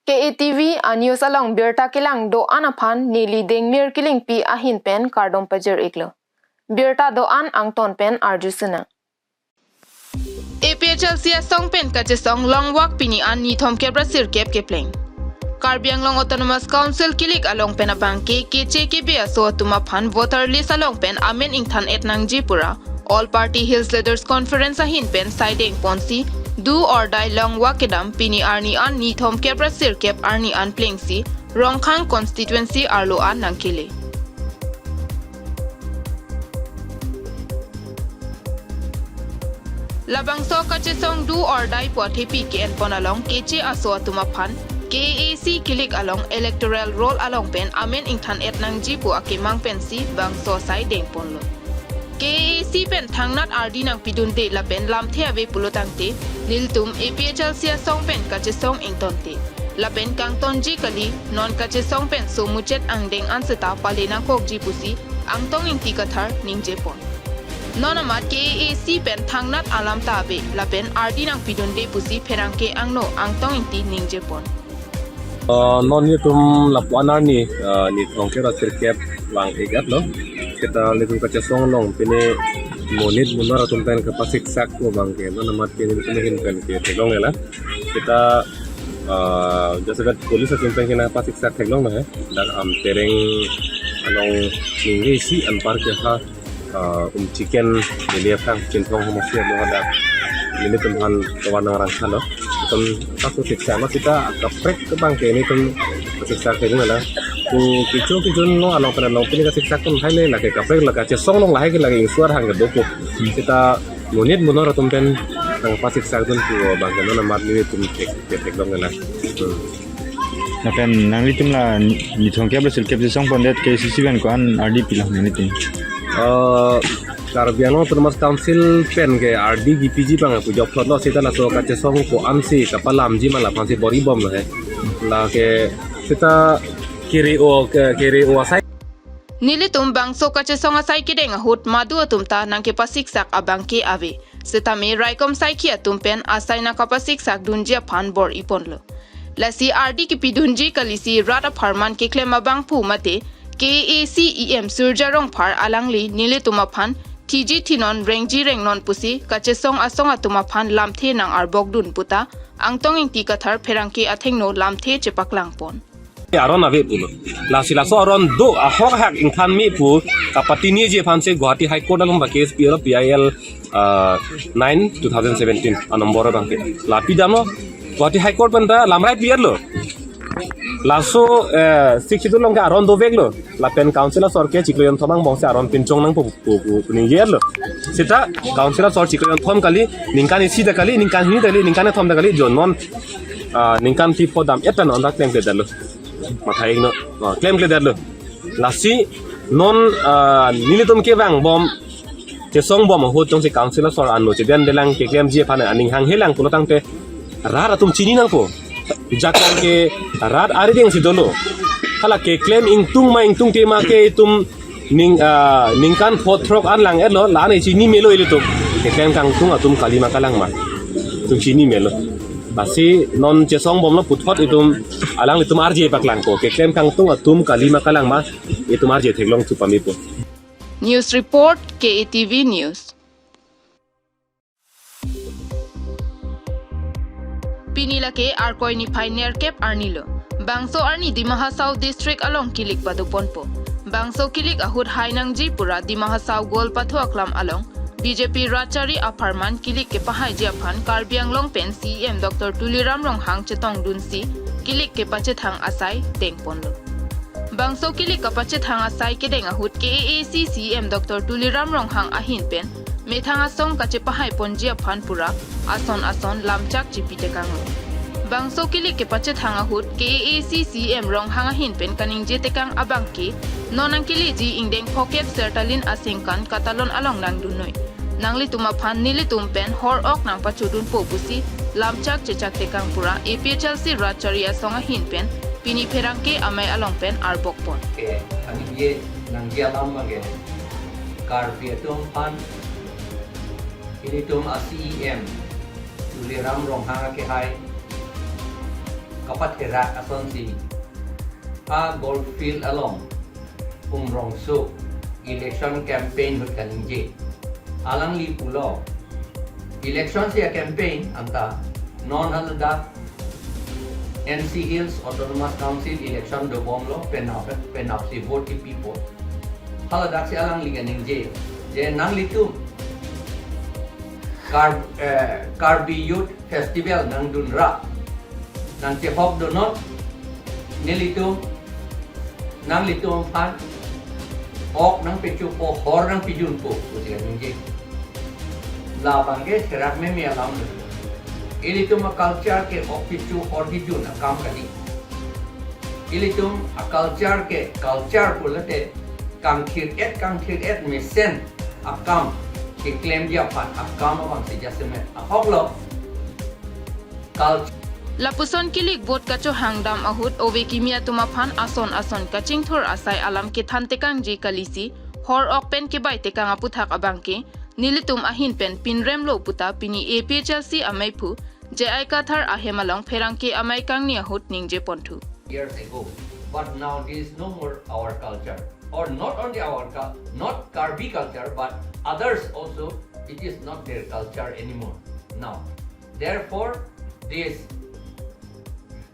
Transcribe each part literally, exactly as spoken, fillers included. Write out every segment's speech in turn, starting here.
K A T V a-news along birta kelang do-an aphan neli Dengmir Killingpi ahin pen kardom pajir-iklo. Birta do-an angton pen arju sinang. A P H L C asong pen kachesong longvak pini an nithom kep ra sirkep kepleng. Karbi Anglong Autonomous Council kilik along pen abangke keche kebe aso atum aphan voter list along pen amen ingthan-et nangji pura All Party Hills Leaders Conference ahin pen saideng ponsi do or die longvak kedam pini arni an nithom kep ra sirkep arni an plengsi Rongkhang constituency arlo an nangkele. Labangso kachesong do or die pu athepi ke-en pon along keche aso atum aphan K A A C kilik along electoral roll along pen amen ingthan-et nangji pu akemang pensi bangso saideng ponlo. K A A C pen thangnat ardi nangpidunde lapen lamthe ave pulo tangte, nelitum A P H L C asong pen kachesong ingtonte. Lapen kangtonji kali, non kachesong pen so muchot angdeng an seta pale nangkokji pusi Angtong Ingti Kathar ningje pon. Non amat K A A C pen thangnat alam ta ave, lapen ardi nangpidunde pusi pherangke angno Angtong Ingti ningje pon. Uh, non nelitum lapu-an arni, uh, nithom kep ra sirkep vang-ik-etlo. Seta nelitum kachesong along pini monit munor atum pen kapasiksak pu abangke non amat pini nelitum ahin pen ketheklong-ela. Seta, uh, jasemet police atum pen kena pasiksak theklonglo he. Dak Amtereng along ningje isi anparke ha, uh, um chicken neli aphrang Chinthong Homostay lo hadak nelitum aphan tovar nangrang khalo. Itum kasu siksa ma seta kaprek ke abangke nelitum siksa ke nala. Ku kicho kichun lo along pen along pini kasiksa kun hai le lake kaprek lake chesong along lahai ke lake ingsuar hang ke dokok. Seta monit munor atum pen nangpasiksak dun pu abangke non amat nelitum thek, thek, theklong-ela. Hmm. Lapen nanglitum la nithom kep ra sirkep chesong pondet K A A C pen ko-an ardi pilang nanglitum? Uh, Karbi Anglong Autonomous Council pen ke ardi kipiji abang pu jokthotlo, seta laso kachesong ko-ansi kapalamji ma laphansi bor-i bomlo he. Lake seta kere-o ke, kere-o asai. Nelitum bangso kachesong asai kedeng ahut madu atum ta nangkepasiksak abangke ave. Setame raikom saikhi atum pen asai nangkapasiksak dunji aphan bor-i ponlo. Lasi ardi kipidunji kalisi rat apharman keklem abang pu mate K A A C E M Surjya Rongphar alangli nelitum aphan thiji thinon rengji rengnon pusi kachesong asong atum aphan lamthe nang-arbok dun puta Angtong Ingti Kathar pherangke athengno lamthe chepaklang pon. Aron ave pulo. Lasi laso aron do ahok ahak ingthan me pu kapatini ji aphansi Guwahati High Court along ba case pi-etlo P I L, uh, nine two thousand seventeen a number abangke. La pidamlo Guwahati High Court pen ta lamrai pi-etlo. Laso, eh, Sixth Schedule along ke aron doveklo. Lapen council asor ke chiklo jonthom angbongsi aron pinchong nangpo pu, pu, pu ningje-etlo. Seta council asor chiklo jonthom kali, ningkan isi ta kali, ningkan hini ta kali, ningkan kethom ta kali, jo non, ah, ningkan phli pho dam-et ta non ta klemkledetlo. Mathai no, ah, klemkledetlo. Lasi non, ah, nelitum kevang bom, chesong bom ahut jongsi council asor ano chedendelang keklemji aphan aning hanghelang pulo tangte rat atum chini nangpo. Jakong ke rat arideng si dolo. Hala keklem ingtung ma ingtungte ma ke itum ning, ah, ningkan pho throk an lang-etlo, la-an chini melo ilitum. Keklem kangtung atum kali ma kalang ma. Itum chini melo. Lasi non chesong bomlo puthot itum alanglitum arje paklangpo. Keklem kangtung atum kali ma kalang ma itum arje theklong thu pamepo. News report, K A T V News. Pini lake Arkoi niphai nerkep arni lo. Bangso arni Dima Hasao District along kilik padoponpo. Bangso kilik ahut hai nangji pura Dima Hasao Golpathu Aklam along B J P rat chari apharman kilik kepahaiji aphan Karbi Anglong pen C E M Doctor Tuliram Ronghang chetongdunsi kilik kepachethang asai dengponlo. Bangso kilik kapachethang asai kedeng ahut K A A C C E M Doctor Tuliram Ronghang ahin pen methang asong kachepahaiponji aphan pura ason ason lamchak chipitekanglo. Bangso kilik kepachethang ahut K A A C C E M Ronghang ahin pen kaningjetekang abangke non nangkeleji ingdeng phokep sertalin asengkan katalon along nangdunnoi. Nanglitum aphan nelitum pen hor ok nangpachodunpo pusi lamchak chechaktekang pura A P H L C rat chari asong ahin pen pini pherangke amei along pen arbokpon. Ke, ani ye nangji alam abangke Karbi atum aphan ilitum a C E M Tuliram Ronghang akehai kapatherak asonsi a golf field along Umrongso election campaign ahut kaningje. Alangli pulo, election si a campaign anta non haladak N C Hills Autonomous Council election dobomlo, penap penapsi vote kipipo. Haladak si alangli kaningje, je nanglitum Kar, eh, Karbi Youth Festival nangdunra, nangchehok donon, nelitum, nanglitum aphan ok nangpechopo, hor nangpejunpo pusi kaningje. Labang ke therak meme alam lo. Ilitum a culture ke ok pecho hor kejun akam kali. Ilitum a culture ke culture pulote kangthir-et kangthir-et mesen akam keklemji aphan akam abangsi jasemet ahok lo. Culture. Lapuson kilik vote kachohang dam ahut ove kimi atum aphan ason ason kachingthur asai alam kethan tekangji kalisi, hor ok pen kebai tekang aputhak abangke nelitum ahin pen pinremlo puta pini A P H L C ameiphu J I Kathar ahem along pherangke amei kangni ahut ningje ponthu. Years ago. But now this is no more our culture. Or not only our cul-, not Karbi culture, but others also, it is not their culture anymore now. Therefore, this,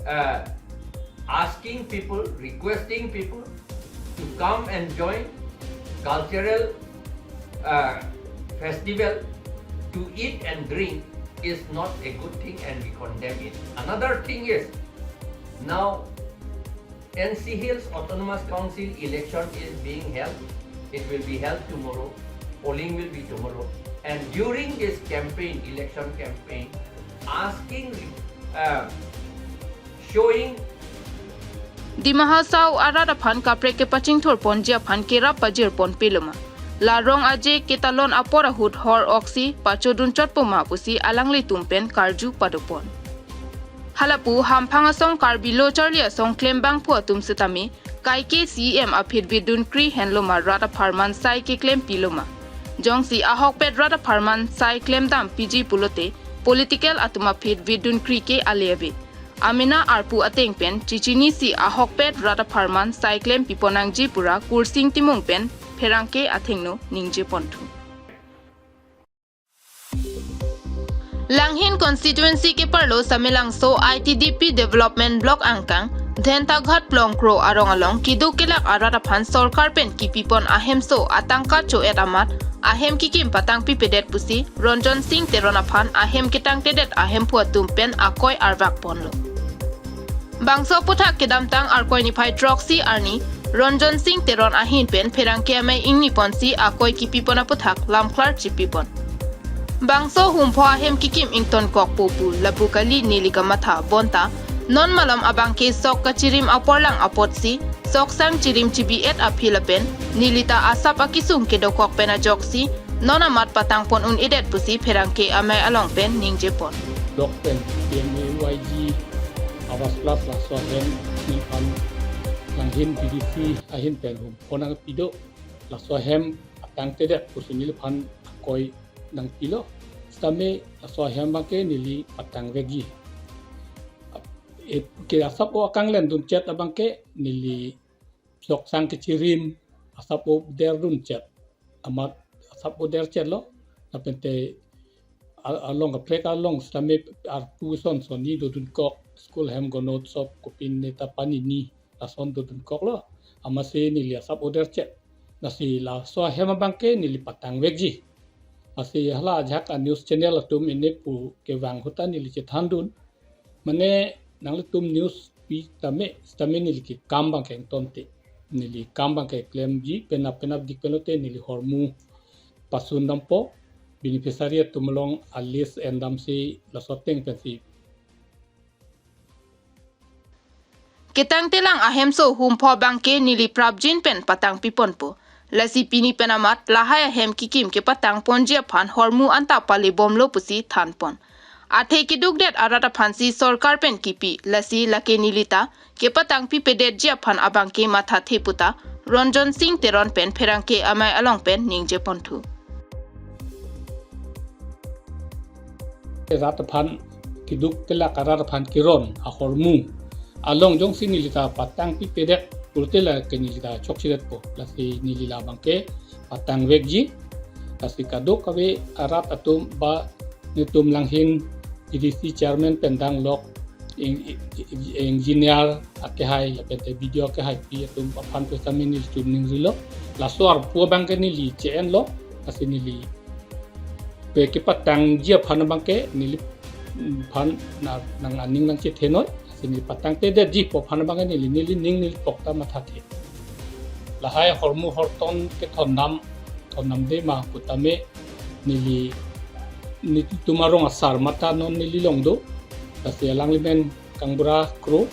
uh, asking people, requesting people to come and join cultural, uh, festival to eat and drink is not a good thing, and we condemn it. Another thing is, now N C Hills Autonomous Council election is being held. It will be held tomorrow. Polling will be tomorrow. And during this campaign, election campaign, asking, uh, showing Dima Hasao arat aphan kaprek kepachingthur ponji aphan kerap pajir pon peloma. La rong aje ketalon apor ahut hor oksi pachodun chotpoma pusi alanglitum pen karju padopon. Halapu Hamphang asong Karbi Lo Charli Asong klembangphu atum setame kaike C E M aphi vidunkri henloma rat apharman sai keklem piloma. Jongsi ahokpet rat apharman sai klemdam piji pulote political atum aphi vidunkri ke ale ave. Amena arpu ateng pen chichinisi ahokpet rat apharman sai klem piponangji pura Kursing Timung pen pherangke athengno ningje ponthu. Langhin constituency keparlo Samelangso I T D P development block angkang Dhentaghat Plongkro arong along kiduk kelak arat aphan sorkar pen kipipon ahemso atangka cho-et amat ahem kikim patangpipedet pusi Ronjon Sing Teron aphan ahem ketangtedet ahemphu atum pen akoi arvak ponlo. Bangso aputhak kedamtang Arkoi niphai throksi arni Ronjon Sing Teron ahin pen pherangke amei ingni ponsi akoi kipipon aputhak lamklar chipipon. Bangso humpho ahem kikim ingtonkokpo pu lapu kali neli kamatha bonta non malom abangke sok kachirim aporlang apotsi sok sang chirim chibi-et aphi lapen nelita asap akisung kedokok pen ajoksi non amat patangpon un-edet pusi pherangke amei along pen ningje pon. Dok pen P M A Y G Awas Plus laso ahem neliphan Langhin B D C ahin pen humpho nangpido, laso ahem patangtedet pusi neliphan akoi nangpilo. Sitame laso ahem abangke neli patangvekji. E, ke asap o akanglen dunchet abangke neli sok sang kechirim, asap o der dunchet. Amat asap o derchetlo. Lapente a-, along kaprek along sitame arpu son sonni dodunkok, school hem gonotsop kopine ta panini lason dodunkoklo. Amatsi neli asap o derchet. Lasi laso ahem abangke neli patangvekji. Lasi hala ajahak a-news channel atum ene pu kevang ahut ta neli chethandun. Mane nanglitum news pi tame, sitame neli kekam abangke ingtonte. Neli kam abangke klemji, penap penapdik pen lote neli hormu pasundampo, beneficiary atum along a-list endamsi laso ateng pensi. Ketangtelang ahemso humpho abangke neli prapjin pen patangpiponpo. Lasi pini pen amat lahai ahem kikim kepatangponji aphan hormu anta palebomlo pusi thanpon. Athe kedukdet arat aphansi sorkar pen kipi, lasi lake nelita kepatangpipedetji aphan abangke mathathe puta Ronjon Sing Teron pen pherangke amei along pen ningje ponthu. Rat aphan keduk kelak arat aphan keron ahormu along jongsi neli ta patang pipedet pulote lake neli ta chokchedetpo. Lasi neli labang ke patang vekji. Lasi kadokave arat atum ba netum Langhin V D C chairman pen danglok eng-, eng-, engineer akehai, lapen te B D O akehaipi atum aphan pusitame neli chun ningrilo. Laso arpu abang ke neli che-enlo, lasi neli pe kepatangji aphan abang ke neli, mm, phan na, nang aning nangchethenoi, lasi neli patangtedetji pu aphan abang ke neli, neli ning neli pok ta mathathe. Lahai hormu horton kethondam, thondamde ma putame neli, netum arong asar mata non neli along do, lasi alangli men Kangbura Kro,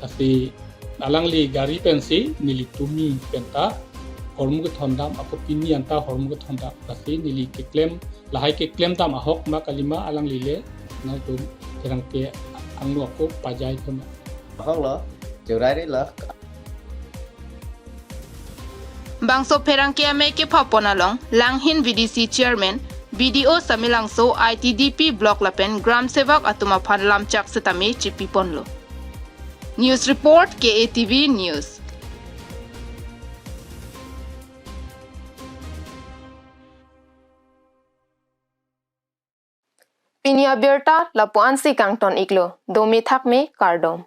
lasi alangli gari pensi neli tumi penta hormu kethondam, ako pini anta hormu kethondam, lasi neli keklem, lahai keklemdam ahok ma kalima alangli le nangtum Pherangke angno ako pajai thon. Ahok lo, churai ri lo. Bangso Pherangke amei kephapon along Langhin V D C chairman, B D O Samelangso, I T D P block lapen Gram Sevak atum aphan lamchak setame chipiponlo. News report, K A T V News. Pini abirta lapu-ansi kangton iklo, dome thakme, kardom.